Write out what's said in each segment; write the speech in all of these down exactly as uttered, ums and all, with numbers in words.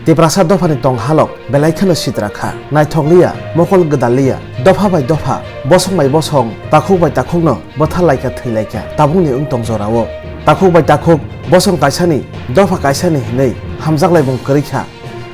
Tiprasa dophani tong halok belai kheno sitra kha. Naithok liya, mokol gwdal liya, dopha bai dopha, bosong bai bosong, takhuk bai takhukno bwthar laikha, thwi laikha, tabukni wng tong jorao. Takhuk bai takhuk, bosong kaisani, dopha kaisani hinwi hamjak laimung kwrwi kha,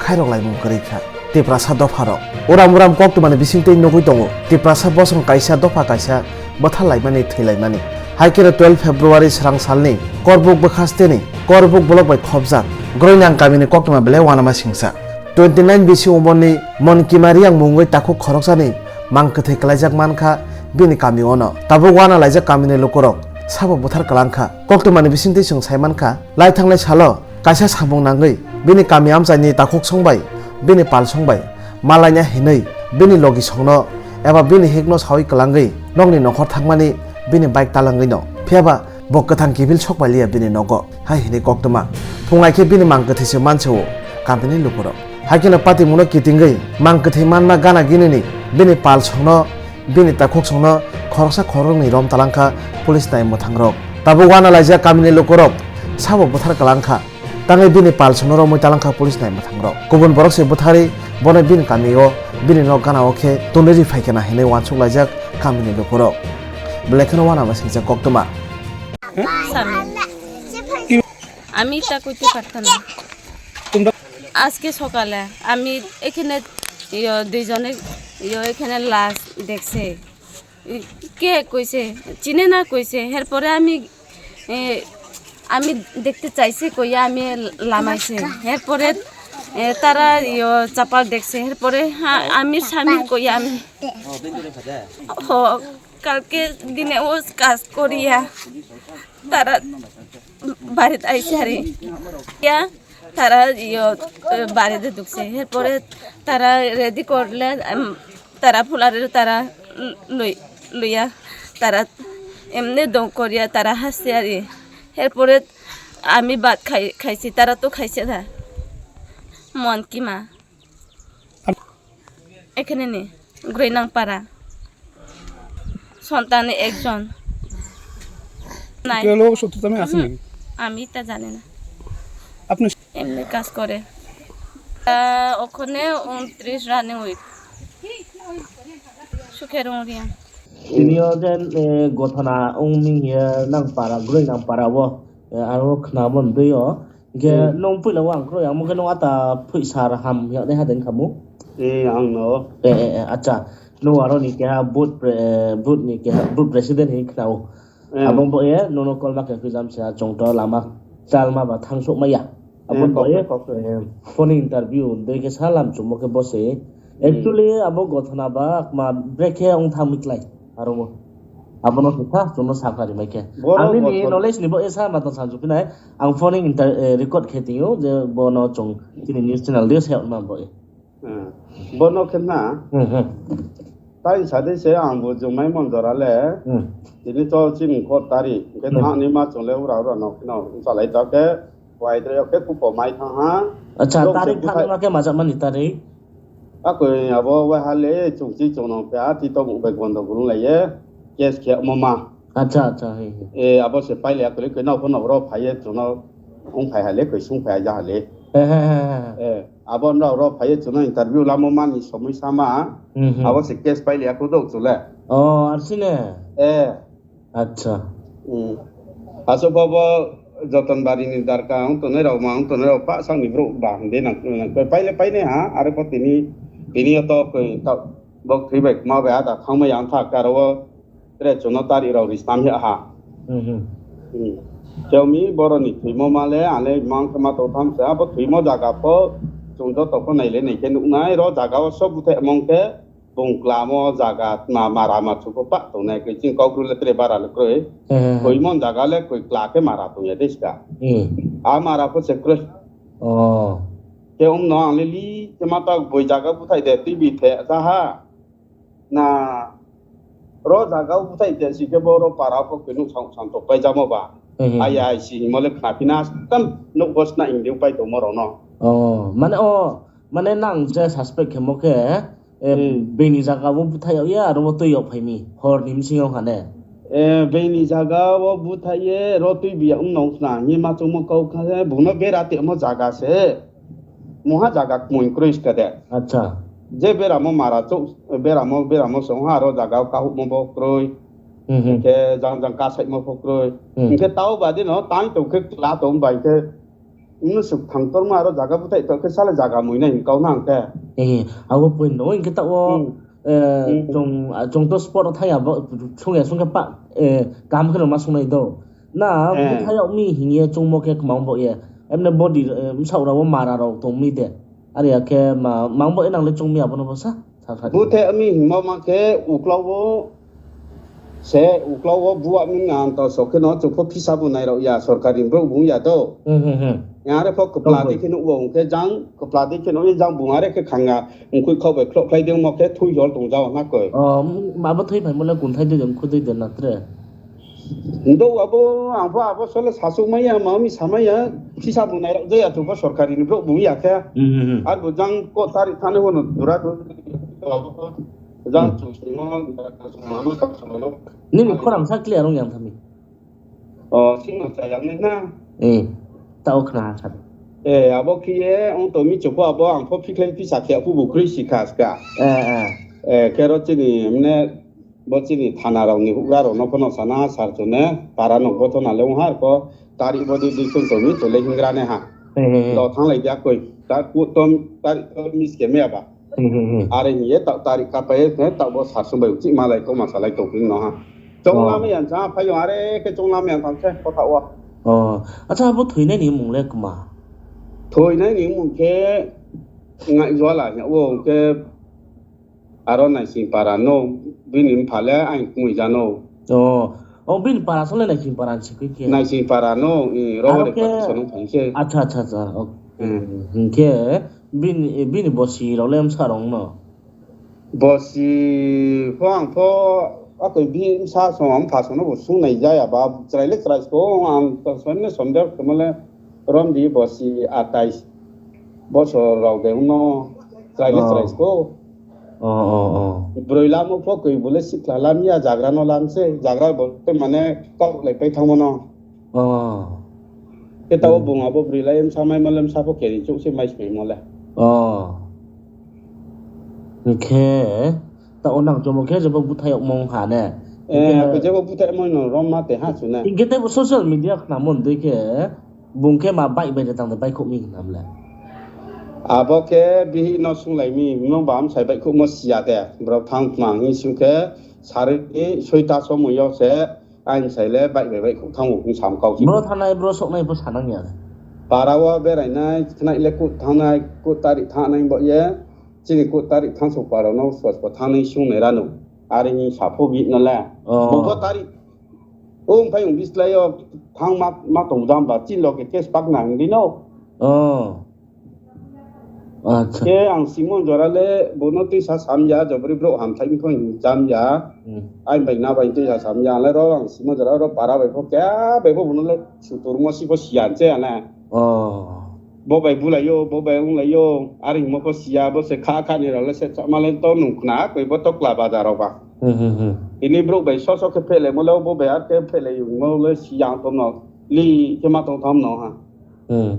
khairok laimung kwrwi kha. Tiprasa dopharok uram uram koktwmani bisingtwi nugwi tongo. Tiprasa bosong kaisa, dopha kaisa, bwthar laimani, thwi laimani. Hai kheno twelve February srang salni Korbuk bwkhasteni Korbuk block bai khopjak Groinang kamini koktwma belai uanama singsa. Twenty nine bisi umorni Monkima Riyang mungwi takhuk khoroksani mang kwthwi kwlaijak mankha bini kamiono. Tabuk uana laijak kamini lukurok sabo bwthar kwlangkha. Koktwmani bisingtwi chwng sai mankha, lai thangnai salo kaisa samung nangwi bini kami amchaini takhuk song bai, bini pal song bai malaina hinwi bini logi songno eba bini hikno sawi kwlangwi nokni nokhor thangmani bini bike talangwino. Phiyaba bo kwthang kiphil sok pailiya bini nogo, hai hinwi koktwma. Phungai khe bini mang kwthwi se manse-o kamini lukurok. Hai kheno patimungno kitingwi mang kwthwi manma gana ginini bini pal songno, bini takhuk songno khoroksa khoroknwi rom talangkha police nai mwthangrok. Tabuk uana laijak kamini lukurok sabo bwthar kwlangkha. Tangwi bini pal songno romwi talangkha police nai mwthangrok. Kubun borok se bwtharwi bono bini kamio, bini nok gana-o khe tonwi ri phaikha hinwi uansuk laijak kamini lukurok. Belai kheno uanama singjak koktwma. স্বামী। আমি তা করতে পারতাম না। আজকে সকালে আমি এখানে, ইয়ো, দুইজনে, ইয়ো, এখানে লাশ দেখছে। কে কইছে? চিনে না কইছে। এরপরে আমি, এ, আমি দেখতে চাইছি কইয়া আমি লামাইছে। এরপরে, এ, তারা, ইয়ো, চাপাল দেখছে। এরপরে, হ্যাঁ, আমি স্বামী কইয়া আমি, হ, কালকে দিনে ও কাজ করিয়া তারা বাড়িত আইছে আর ইয়া তারা ইয়ো, এ, বাড়িতে ঢুকছে। এরপরে তারা রেডি করলে, উম, তারা ফুলারে তারা লই-, লইয়া তারা এমনি দম করিয়া তারা হাসছে আর ইয়ে। এরপরে আমি ভাত খাই-, খাইছি, তারা তো খাইছে না। মন কি মা? এখানে নেই, গ্রৈনাংপাড়া। সন্তান একজন। নাই। কেউ লোক শত্রুতা মে আছে হুম। নাকি? আমি তা জানি না। আপনি এমনি কাজ করে। তা ওখানে ঊনত্রিশ রানিং উইক। সুখের উড়িয়া। Tini o je, eh, gothona wng ming ye nang para, Groinang para o, eh, aro khna mon dui o. Hingke hmm. Nung puila o ang kroi, ang mungke nung ata phuisar ham hiya de haden khamu. Eh, ang no. Eh, eh, eh, acha. Nung aro ni keha booth pre-, eh, booth ni keha, booth president hin khnao. Hmm. Abong bo ye, nung no call ma khe khujam sa, chong to lama, chalma ba thang sok maya. Abong hmm, bo ye, kok, kok, kok. Eh, phone interview, doi ke salam chumo ke bose. Hmm. Actually, abo gothona ba, ma, brekhe ong thang miklai. Aro mo. Abono kisa, chuno sakari mai khe. Borok ani ni gothon- knowledge ni bo esa ma tong sanju pinai. Ang phone inter-, eh, record khe tio je bono chung chini news channel de se ma bo. Hmm. Bono khe na. Hmm, hmm. Tai sade se ang bo jumai mon jora le. Hmm. Tini to chini ko tari. Ke hmm. Thang ni ma chung le ura ura no no. Salai ta ke wai tre ke ku po mai thang ha. Acha, tarik thang ma ke majak mani tarik. Akoi abo wai hale chungchi chungnong pe a ti tong bai gondo gulung lai ye. Case khe mo ma. Acha, acha, he, he. E, abo se paile akole koi nao phano ro phaiye chuno ong phai hale koi sung phai ja hale. He, he, he, he. E, abo nao ro phaiye chuno interview lamo mani somoi sama. Hmm, hmm. Abo se case paile aku dok chule. Oh, arsine. E. Acha. Hmm. Aso bobo Joton Bari ni darka ang tonoi rok ma ang tonoi rok pa sang ni bro ba hande nang paile paine ha are ko tini tini to koi ta bok thwi bai ma bai ada thang mai ang tha karo. Tre chuno tari rok ri snam ya ha. Hmm, hmm. Hmm. Teo mi boroni thwimo male ale mang khe ma to tham se abo thwimo jaga pho chung joto pho naile nai khe nuknai ro jaga o sob buthe mong khe bung klamo jaga ma mara ma chuko pa tongnai khe ching kok rule tre bara le kroi. Hmm, hmm, hmm. Thwimo jaga le koi kla khe mara tongya de ska. Hmm. A mara pho se kroi. Oh. Ke um no ang le li ke ma ta boi jaga buthai de T V the sa ha. Na ro jaga o buthai te si khe bo ro para o kok khe nuk sam, sam tok pai jamo ba. Hmm. Ai ai si himo le khna phi na tam nuk bo sna ing ding pai tongmo rok no. Oh, mane, oh, mane nang je suspect khe mo khe, eh, hmm. Bini jaga o buthai ya aro bo twi yok phai mi hor ni bsing o hane. Eh, bini jaga o buthai ye ro twi biya um nong sna ni ma chungmo kok kha bung no bera te mo jaga se. Mungha jaga kmui kwrwi ska de. Acha. Je beramo mara chuk, beramo, beramo se wngha aro jaga o kahukma bo kwrwi. Hmm, hmm. Hinkhe jang jang kasaima bo kwrwi. Hmm. Hinkhe tao badi no tang tong khe kla tong bai khe musuk thang torma aro jaga bwthai tong khe sale jaga mui nai hinkau na hwnkhe. Eh, abo point no hinkhe tao, hmm, eh, hmm, chwng, chwng to sport o thaya bo sungya sungkhe pa, eh, kaham kheno ma sungnai do. Na, eh, bwthayok mi hingye chungmo khe kwmang bo ye. Emne body, eh, bwsarok bo mara rok tong mi de. Ari ya khe ma, mang bo enang le chung mi abono bo sa, sa, sa. Bwthayok mi hingmo ma khe uklok bo se, uklok bo buwa mi ngan to sok khe no chukpho phisa bo nai rok ya, sorkari ni borok bung ya to. Hmm, hmm, hmm. Yang are pho kwpla di khe nukbo hwnkhe jang, kwpla di khe nukya jang bung are khe khanga. Wngkhui khok bai khulok khlai de wngma khe thui jol tong jao na koi. Oh, abo thui phaimo le kunthai de, wngkhu de na tre. Ndo abo, ang pho abo sole sasuk maya, ma mi samaya, phisa bo nairok jaya, tu pho sorkari ni borok bo ya khe. Hmm, hmm, hmm. Ar bo jang ko tari thani hono dura dura. Jang, hmm, chusimo, nini khorang sa clear wng yang thami. Oh, sino chayang ni na. Eh, tao khna sa. Eh, abo khiye, ang to mi chukho abo, ang pho phikhlai phisa khe, phu bo kri sikha ska. Eh, eh. Eh, kero chini, mne, Bo chini thana rok ni hukra rok no phano sana sar chune para no gothona le wngha ko tari bo di di chun to mi chule hingra ne ha. He, he, he. Do thang lai dia koi ta ku tom tari to mis ke me aba. He, he, he. Are ni ye ta tari ka pa ye ne ta bo sar sum bai chi ma lai ko ma sa lai to pin no ha. Chong la me yan cha pha yo are ke chong la me yan tang se ko ta wa. Oh, acha bo thwinai ni mung le kuma. Thwinai ni mung ke ngai jwa la ya wo ke Aro naising para no, bini bupha le ayang kungwi jano. Oh, oh, bini para sole naising para ni sikwi khe. Naising para no, i, rogo aro de khe pati sono phai se. Acha, acha, acha. Oh. Hmm. Hinkhe bini, bini bosi rok le msa rok no. Bosi pho ang pho, akoi bi msa song ang pha sono bo sung nai jaya ba, chwrai le chwrai ko, ang to sono sonde khe mole rom di bosi atais bosor rok de uno, chwrai le chwrai ko. Oh, oh, oh. Broi lamo pho kwi bole sikla lamya, jagra no lam se, jagra bo te mane kok lai pai thangmo no. Oh. Ke tao bung abo broi lai msa mai malem sa pho keri chuk se mai se mai mole. Oh. Hingkhe tao nang chomo khe jebo bwthai okmong ha ne. Eh, hingkhe jebo bwthai okmong no rom ma te ha chune. Hingkhe tebo social media khna mon dui khe. Bung khe ma bike bai de tang de bike khok mi hinam le. Abo khe bihik no sung lai mi, no ba amsai bike khok mo siya de. Borok thang khma hing sung khe sari ni soita somoi yo se ain sai le bike bai bike khok thang bo hing sam kau si. Bro thanai bro sok nai bo sanang ya. Para o berai nai khnai le kut thang nai kut tari thang nai bo ye. Chini kut tari thang sok para no sos bo thang nai sung nai ranu. Ari ni sapho bi no le. Oh. Bo bo tari O wng phai wng bislai o thang ma, ma tong jam ba chin lo ke case pak nang di no. Oh. Acha. Ke ang simon jora le bono twi sa sam ya jobri bro ham thai phon jam ya. Hmm. Ai bai na bai twi sa sam ya le ro ang simon jora ro para bai pho kya bai pho bono le sutur mo si pho sian che ana. Oh. Bo bai bulaio, bo bai wnglaio, ari himo pho siya, bo se kha kha ni rok le se chama le to nung khna, koi bo to kla bazar rok ba. Hmm, hmm, hmm. Ini bro bai so so khe phele mo le, bo bai ar khe phele yung mo le siya to no, li khe ma tong tham no ha. Hmm.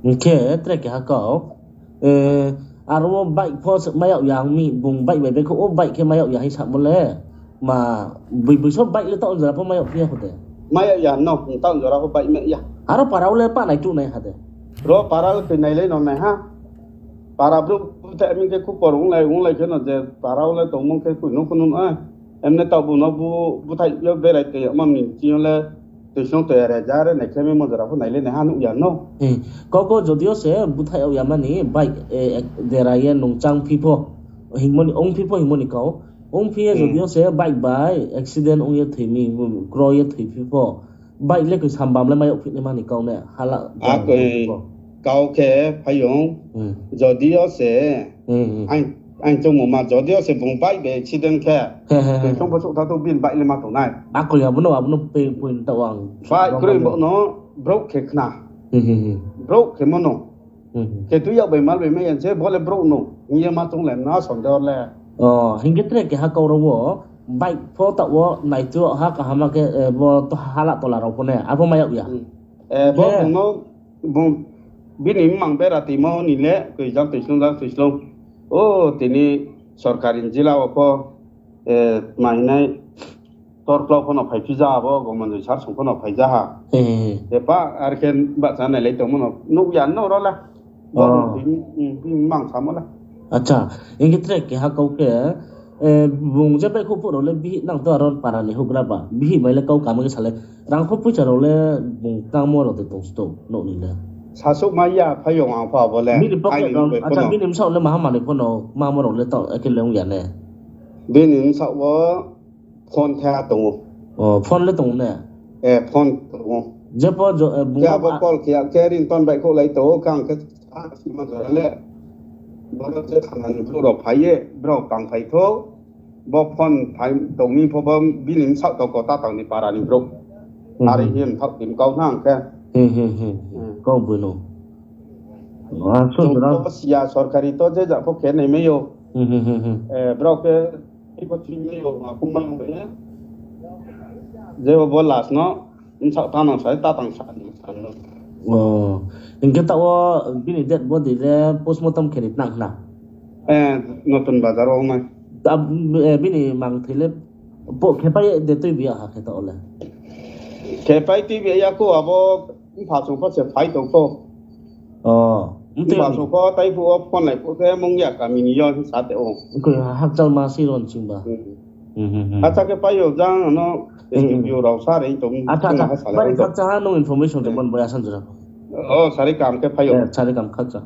Hingkhe tre keha kok, eh, aro o bike pho se mayok ya ang mi, bung bike bai bai khe o bike khe mayok ya hai sa mo le. Ma, bui, bui so bike le taun jora pho mayok phiya hote. Mayok ya, no, taun jora pho bike mayok ya. Aro para o le pa nai tu nai hade. Ro para o twi nai le no nai ha. Para bru, bru te amin ke ku por ung lai, ung lai ke no je para o le tong mung ke ku no ku no ai. Emne tau bu no bu, bu thai yo berai te man ni chi yo le. Twi song to ya re ja re nai khe me mo jora pho nai le nai ha nuk ya no. Hmm. Koko jodio se bu thai o ya mani bike, eh, ek dera ye nung chang phi pho. Hingmoni, ong phi pho hingmoni kau. Wng phiya hmm. Jodio se bike bai accident wngya thwimi, kro ye thwi phi pho. Bike le koi sambam le mayok phiknai mani kau ne, hala. A koi kau khe phayung. Hmm. Jodio se hmm, hmm. Ang, ang chongmo ma, jodio se bung bike bai accident khe. He, he, he. Koi chongbo chukta to bin bike le ma tongnai. A koi abono, abono pe, point ta wang. Bike kroi bo no, brok khe khna. Hmm, hmm, hmm. Brok khe mono. Hmm. Khe twi yak bai mal bai mai yan se, bo le brok no. Ngiya ma tong le, na son de le. Oh, hingke tre keha kau ro wo, bike pho ta wo nai tu ha kaham ma ke, eh, bo to hala tola rok pho ne, abo mayok ya. Hmm. Eh, bo bung no, bung, Bini mang bera timo ni le kwijak twislung jak twislung. O tini sorkari jila o pho, eh, ma hinai torklok phano phai phija abo, Gomonjoi sar song phano phai jaha. He, he, he. Epa ar khe bacha nai lai tongmo no nuk ya no ro la. Oh. Bini, bini mang samo la. Acha, engke tre keha kau khe, eh, bung je bai kho phuro le bihik nang to aro para ni hugra ba. Bihik bai le kau kama khe sale. Rang kho puisa rok le bung tangmo rok de tong sto nok ni le. Sasuk ma ya phaiyong ang pha bo le. Bini pocket Aini rok, bumbai acha, phano. Bini msa le maha manwi phano, mama rok le to eke le ong ya ne. Bini msa o phone tha tongo. Oh, phone le tongo ne? Eh, phone tongo. Je po jo, eh, bung Je abo a- call khiya khe ring ton bai kho lai to kang khe sima jora le. Bo je thana ni bro rok phai ye, bro tang phai tho. Bo phone phai tongmi pho bo bini msa to ko ta tang ni para ni bro. Hmm, Ari hmm. Him thak dim kau nang khe. Hmm, hmm, hmm. Hmm. Kau bono. Ah, so Jong jora. To siya sorkari to je ja pho khe nai meyo. Hmm, hmm, hmm, hmm. Eh, bro khe Ibo chini yo ma kumang be. Je bo last no, insa tanang sai, tatang sai, insa no. Oh, hingke ta o bini dead body le postmortem khe ri tnang hna. Eh, Notun Bazar o nai. Ta, eh, bini mang thwi le po khe pai de twi biya ha khe ta o le. Khe pai twi biya ko abo Bupha song kho se phai tong kho. Oh, bupha song kho tai phu o phone lai phu khe mung ya kami ni yo sa te o. Ko hakchal ma si ron ching ba. Hmm. Hmm, hmm, hmm. Acha khe payo jang ano Hmm, hmm. Studio rao sa rei tong. Acha, acha. Bai khakcha ha nung information Hmm. Tong ban bai asan jora. Oh, sari kam khe payo. Eh, sari kam khakcha.